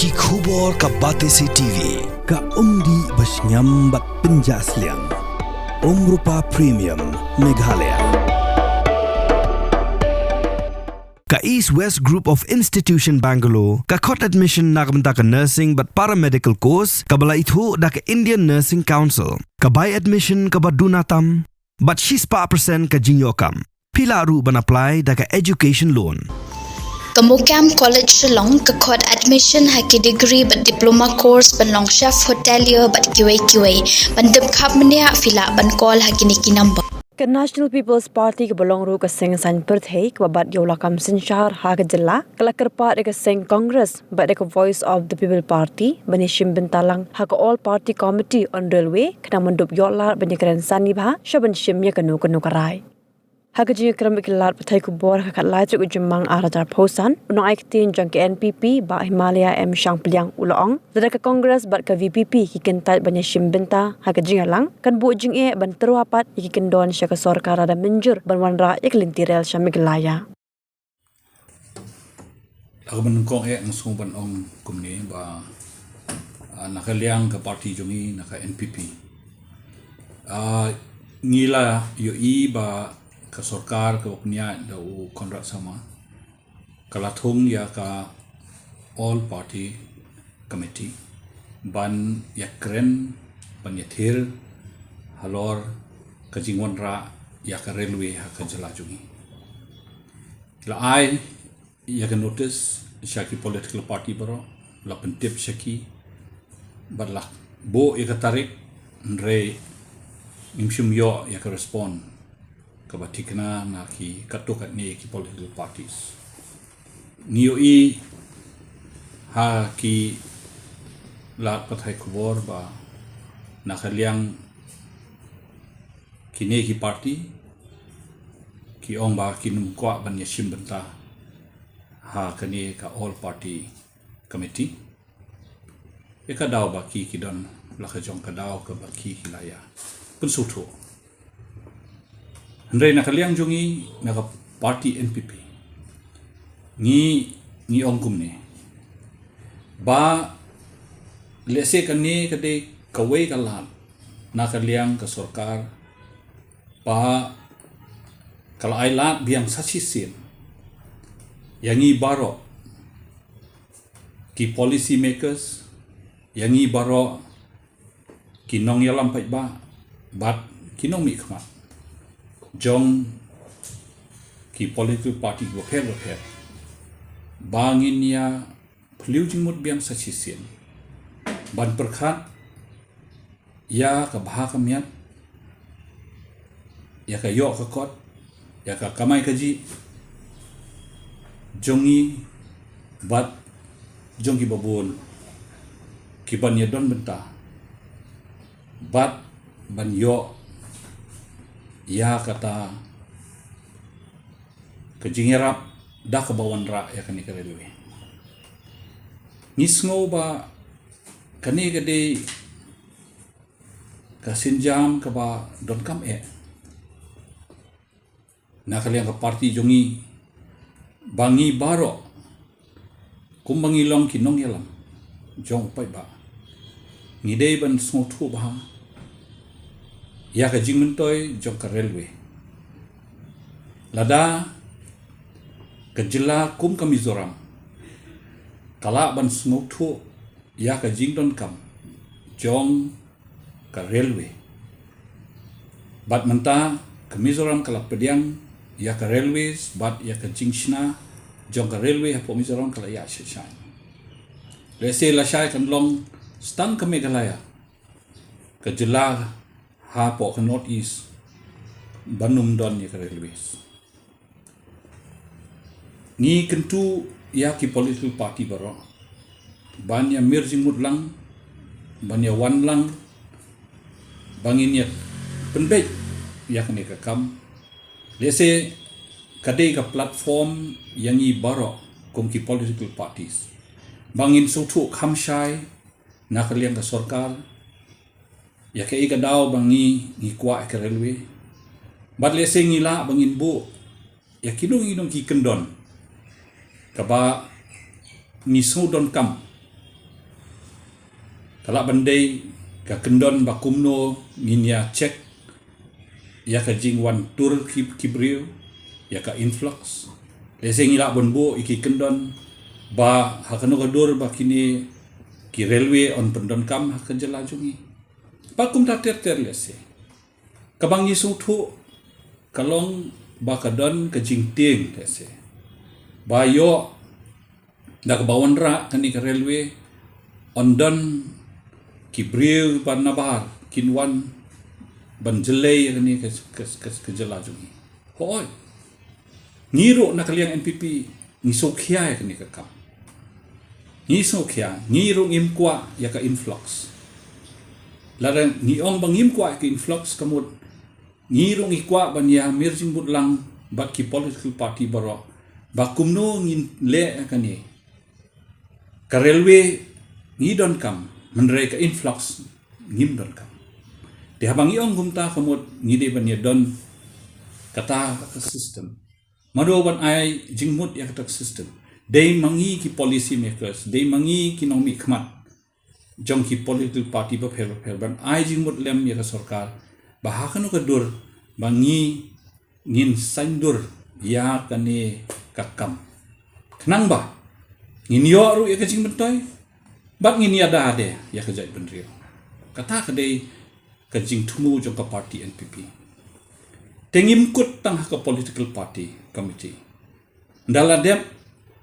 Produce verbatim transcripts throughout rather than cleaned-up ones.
Ki khubor ka Batesi T V, ka umdih ba shngiam bad pynjah sliang. Umrupa Premium, Meghalaya. Ka East West Group of Institution Bangalore, ka khot admission na ka bynta ka nursing bad paramedical course, kaba la ithuh da ka Indian Nursing Council. Ka bai admission kaba duna tam, bad shispah percent ka jingïoh kam. Phi lah ruh ban apply da ka education loan. Ka Mokam College Shillong ka khot admission ha ki degree bad diploma course ban long chef hotelier bad kiwei kiwei. Ban tip khapmynniah phi lah ban call ha kine ki number. Ka National People's Party kaba long ruh ka seng saiñ pyrthei kaba bat ïa u lakam synshar ha ka jylla, ka la kyrpad ïa ka seng Congress bad ïa ka Voice of the People Party ban ïashim bynta lang ha ka All Party Committee on Railway, khnang ban dup ïoh lad ban ïakren sani bha sha ban shim ïa kano kano ka rai. Ha ka jingïakren bad ki lad pathai khubor ha ka khatlai tarik u Jymmang arhajar arphew san, u nongaiktien jong ka N P P, Bah Himalaya M Shangpliang, u la ong, lada ka Congress bad ka V P P ki kyntait ban ïashim bynta ha ka jingïalang, kan buh jingeh ban tyrwa pat ïa ki kyndon sha ka sorkar lada mynjur ban wanrah ïa ka lynti rel sha Meghalaya. La ka ban kong eh nga sngew ban ong kumne ba, ah, na ka liang ka party jong ngi, na ka N P P, ah, ngi la ïohi ba ka sorkar kaba pynïaid da u Conrad Sangma ka la thung ïa ka All Party Committee ban ïakren, ban ïathir halor ka jingwanrah ïa ka railway ha ka jylla jong ngi. La ai ïa ka notice sha ki political party baroh, la pyntip sha ki, bad la buh ïa ka tarik, hynrei ngim shym ïoh ïa ka respond kaba thikna na ki katto katne ki political parties. Ngi ïohi ha ki lad pathai khubor ba na ka liang kine ki party ki ong ba kin ym kwah ban ïashim bynta ha kane ka All Party Committee. Ïa ka daw ba ki ki don la ka jong ka daw kaba ki ki la ïa pynsngewthuh. Hynrei na ka liang jong ngi, na ka party N P P, ngi, ngi ong kumne ba lehse kane ka dei kawei ka lad na ka liang ka sorkar ba ka la ai lad biang sa shisien ïa ngi baroh ki policy makers, ïa ngi baroh ki nongïalam paidbah bad ki nongmihkhmat jong ki political party bapher bapher, ba ngin ïa phylliew jingmut biang sa shisien ban pyrkhat ïa ka bha ka miat, ïa ka ïoh ka kot, ïa ka kamai kajih jong ngi bad jong ki babun ki ban ïadon bynta bad ban ïoh ïa kata ka jingïarap da kaba wanrah ïa kane ka railway. Ngi sngew ba kane ka dei ka sienjam kaba donkam eh na ka liang ka party jong ngi, ba ngi baroh kumba ngi long ki nongïalam jong u paidbah, ngi dei ban sngewthuh bha ïa ka jingmyntoi jong ka railway. Lada ka jylla kum ka Mizoram ka lah ban sngewthuh ïa ka jingdonkam jong ka railway, bad mynta ka Mizoram ka la pdiang ïa ka railways bad ïa ka jingshna jong ka railway hapoh Mizoram ka la ïaid shai shai. Lehse lashai kan long tang ka Meghalaya ka jylla hapoh ka North East ban ym don ïa ka railways. Ngi kyntu ïa ki political party baroh ban ïa mir jingmut lang, ban ïa wan lang, ba ngin ïa pynbeit ïa kane ka kam. Lehse ka dei ka platform ïa ngi baroh kum ki political parties, ba ngin sngewthuh kham shai na ka liang ka sorkar ïa kaei ka daw ba ngi, ngi kwah ïa ka railway. Bad lehse ngi lah ba ngin buh ïa kino kino ki kyndon kaba ngi sngew donkam Ka lah ban dei ka kyndon ba kumno ngin ïa check ïa ka jingwan tur ki, ki briew, ïa ka influx. Lehse ngi lah ban buh ïa ki kyndon ba ha kano ka dur ba kine ki railway yn pyndonkam ha ka jylla jong ngi. Ba kumta ter ter lehse. Kaba ngi sngewthuh ka long ba ka don ka jingtieng lehse. Ba ïoh da kaba wanrah kane ka railway, yn don ki briew ba nabar kin wan ban jlei ïa kane ka, ka, ka, ka jylla jong ngi. Hooid. Ngi ruh na ka liang N P P ngi sngewkhia ïa kane ka kam. Ngi sngewkhia, ngi ruh ngim kwah ïa ka influx. Lada ngi ong ba ngim kwah ïa ka influx, ka mut ngi ruh ngi kwah ban ïa mir jingmut lang bad ki political party baroh ba kumno ngin leh ïa kane. Ka railway ngi donkam, hynrei ka influx ngim donkam. Te haba ngi ong kumta, ka mut ngi dei ban ïa don kata ka system. Mano ban ai jingmut ïa kata ka system? Dei ma ngi ki policy makers, dei ma ngi ki nongmihkhmat jong ki political party bapher bapher ban ai jingmut lem ïa ka sorkar ba ha kano ka dur ba ngi ngin saiñdur ïa kane ka kam. Khnang ba ngin ïoh ruh ïa ka jingmyntoi bad ngin ïada de ïa ka jaitbynriew. Kata ka dei ka jingthmu jong ka party N P P. Te ngim kut tang ha ka political party committee. Ynda la dep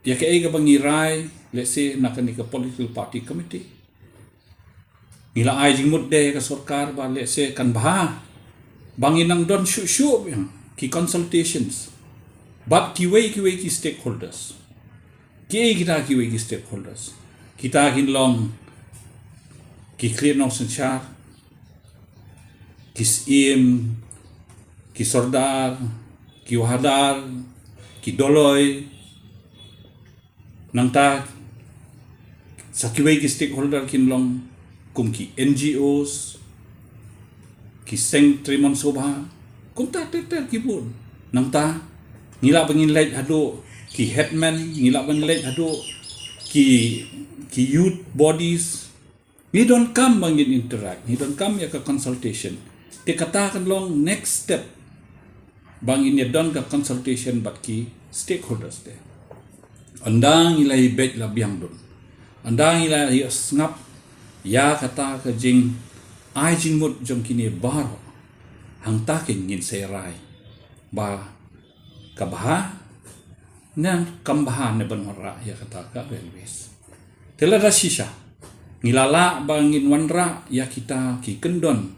ïa kaei kaba ngi rai, lehse na kane ka political party committee, ngi la ai jingmut de ïa ka sorkar ba lehse kan bha ba ngi nang don shuh shuh biang ki consultations bad kiwei kiwei ki stakeholders. Kiei kita kiwei ki stakeholders? Kita kin long ki khlieh nongsynshar, ki syiem, ki sordar, ki wahadar, ki dolloi. Nangta sa kiwei ki stakeholder kin long kum ki N G Os, ki seng trei mon sobha, kumta ter ter ki bun. Nangta ngi lah ba ngin leit haduh ki headman, ngi lah ba ngin leit haduh ki, ki youth bodies. Ngi donkam ba ngin interact, ngi donkam ïa ka consultation. Te kata kan long next step ba ngin ïa don ka consultation bad ki stakeholders te. Ynda ngi la ïa beit la biang dun, ynda ngi la ïa sngap ïa kata ka jingai jingmut jong kine baroh, hangta keiñ ngin sa rai ba ka bha ne kam bha ne ban wanrah ïa kata ka railways. Te lada shisha ngi la lah ba ngin wanrah ïa kita ki kyndon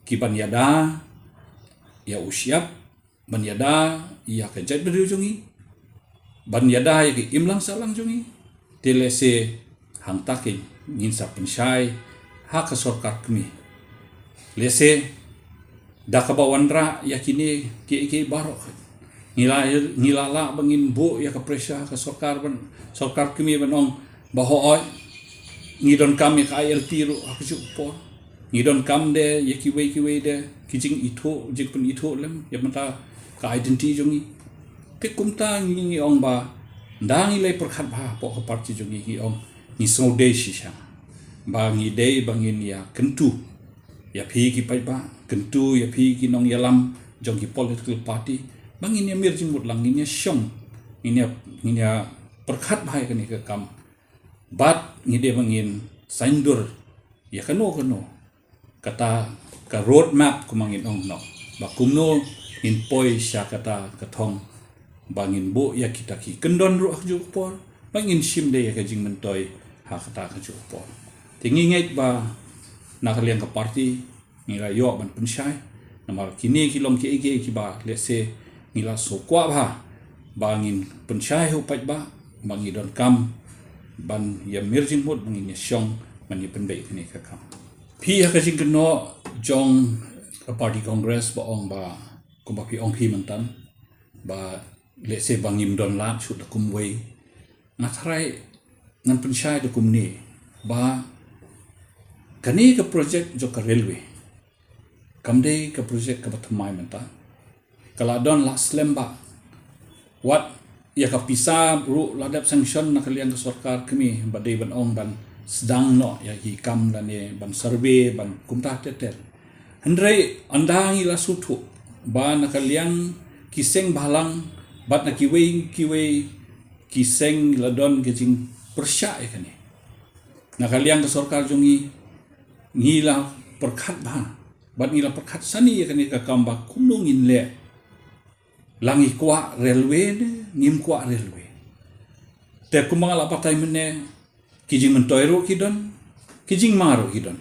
ki ban ïada ïa u shyiap, ban ïada ïa ka jaitbynriew jong ngi, ban ïada ïa ka imlang sahlang jong ngi, te lehse hangta keiñ ngin sa pynshai ha ka sorkar kmie. Lehse da kaba wanrah ïa kine kiei kiei baroh, ngi la, ngi la lah ba ngin buh ïa ka pressure ha ka sorkar ban, sorkar kmie ban ong ba hooid, ngi donkam ïa ka I L P ruh ha kajuh ka por. Ngi donkam de ïa kiwei kiwei de ki jingithuh, jingpynithuh lem ïa mynta ka identity jong ngi. Te kumta ngi, ngi ong ba ynda ngi la pyrkhat bha hapoh ka party jong ngi, ngi ong ngi sngewdei shisha ba ngi dei ba ngin ïa kyntu ïa phi ki paidbah, kyntu ïa phi ki nongïalam jong ki political party ba ngin ïa mir jingmut lang, ngin ïa shong, ngin ïa, ngin ïa pyrkhat bha ïa kane ka kam. Bad ngi dei ba ngin saiñdur ïa kano kano kata ka road map, kumba ngin ong noh, ba kumno ngin poi sha kata ka thong ba ngin buh ïa kita ki kyndon ruh ha kajuh ka por, ba ngin shim de ïa ka jingmyntoi ha kata kajuh ka por. Te ngi ngeit ba na ka liang ka party ngi la ïoh ban pynshai. Namar kine ki long kiei kiei kiba lehse ngi la sngewkwah bha ba ngin pynshai ha u paidbah, ba ngi donkam ban ïa mir jingmut, ba ngin ïa shong ban ïa pynbeit kane ka kam. Phi ha ka jingkynnoh jong ka party Congress ba ong ba, kumba phi ong phi mynta, ba lehse ba ngim don lad shuh da kumwei. Nga tharai ngan pynshai da kumne ba kane ka project jong ka railway kam dei ka project kaba thymmai mynta. Ka la don la slem bha. Wat ïa ka pisa ruh la dep sanction na ka liang ka sorkar kmie ba dei ban ong ban sdang noh ïa ki kam lane ban survey ban kumta ter ter. Hynrei ynda ngi la sngewthuh ba na ka liang ki seng bhalang bad na kiwei kiwei ki seng la don ka jingpyrshah ïa kane. Na ka liang ka sorkar jong ngi, ngi la pyrkhat bha bad ngi la pyrkhat sani ïa kane ka kam ba kumno ngin leh. La ngi kwah railway ne ngim kwah railway. Te kumba nga la batai mynne, ki jingmyntoi ruh ki don, ki jingma ruh ki don.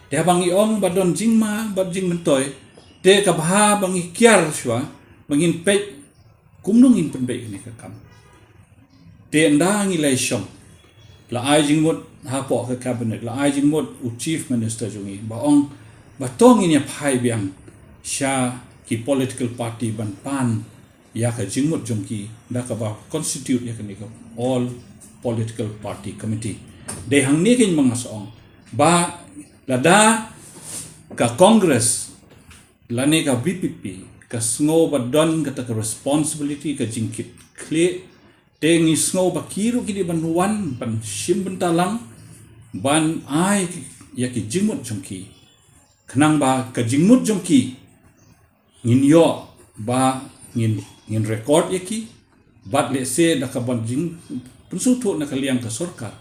Te haba ngi ong ba don jingma bad jingmyntoi, te ka bha ba ngi kiar shuwa ba ngin peit kumno ngin pynbeit kane ka kam. Te ynda ngi la ïashong, la ai jingmut hapoh ka cabinet, la ai jingmut u chief minister jong ngi ba ong ba to ngin ïa phai biang sha ki political party ban pan ïa ka jingmut jong ki da kaba constitute ïa kane ka all political party committee. Dei hangne keiñ ba nga sa ong ba lada ka Congress lane ka VPP ka sngew ba don kata ka responsibility, ka jingkit khlieh, te ngi sngew ba ki ruh ki dei ban wan ban shim bynta lang ban ai ïa ki jingmut jong ki. Khnang ba ka jingmut jong ki ngin ïoh ba ngin, ngin record ïa ki, bad lehse da kaban jingpynsngewthuh na ka liang ka sorkar,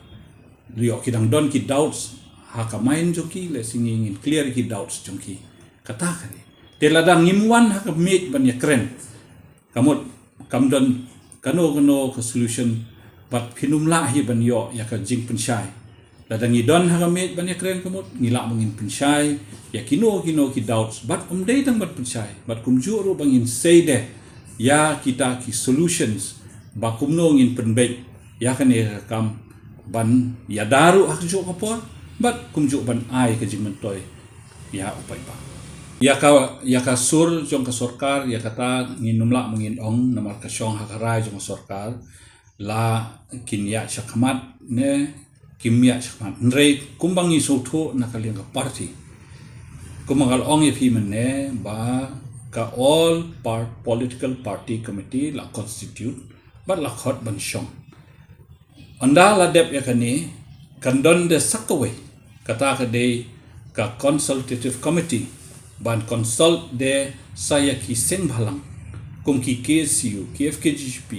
ïoh ki dang don ki doubts ha ka mind jong ki, lehse ngi, ngin clear ïa ki doubts jong ki. Kata ka dei. Te lada ngim wan ha ka miej ban ïakren, ka mut kam don kano kano ka solution, bad phin ym lah hi ban ïoh ïa ka jingpynshai. Lada ngi don ha ka miej ban ïakren, ka mut ngi lah ba ngin pynshai ïa kino kino ki doubts, bad ym dei tang ban pynshai, bad kumjuh ruh ba ngin sei de ïa kita ki solutions ba kumno ngin pynbeit ïa kane ka kam ban ïada ruh ha kajuh ka por, bad kumjuh ban ai ka jingmyntoi ïa u paidbah. Ïa ka, ïa ka sur jong ka sorkar, ïa kata ngin ym lah ba ngin ong, namar ka shong ha ka rai jong ka sorkar, la kin ïaid shakhmat ne kim ïaid shakhmat. Hynrei kumba ngi sngewthuh na ka liang ka party, kumba nga la ong ïa phi mynne ba ka all par-, political party committee la constitute bad la khot ban shong. Ynda la dep ïa kane, kan don de sa kawei, kata ka dei ka consultative committee, ban consult de sa ïa ki seng bhalang kum ki KSU, ki FKJGP,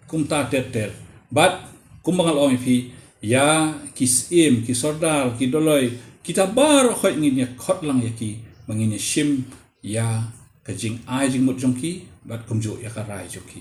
kumta ter ter. Bad kumba nga la ong ïa phi, ïa ki Syiem, ki Sordar, ki Doloi, kita baroh khoit ngin ïa khot lang ïa ki ba ngin ïa shim ïa ka jingai jingmut jong ki bad kumjuh ïa ka rai jong ki.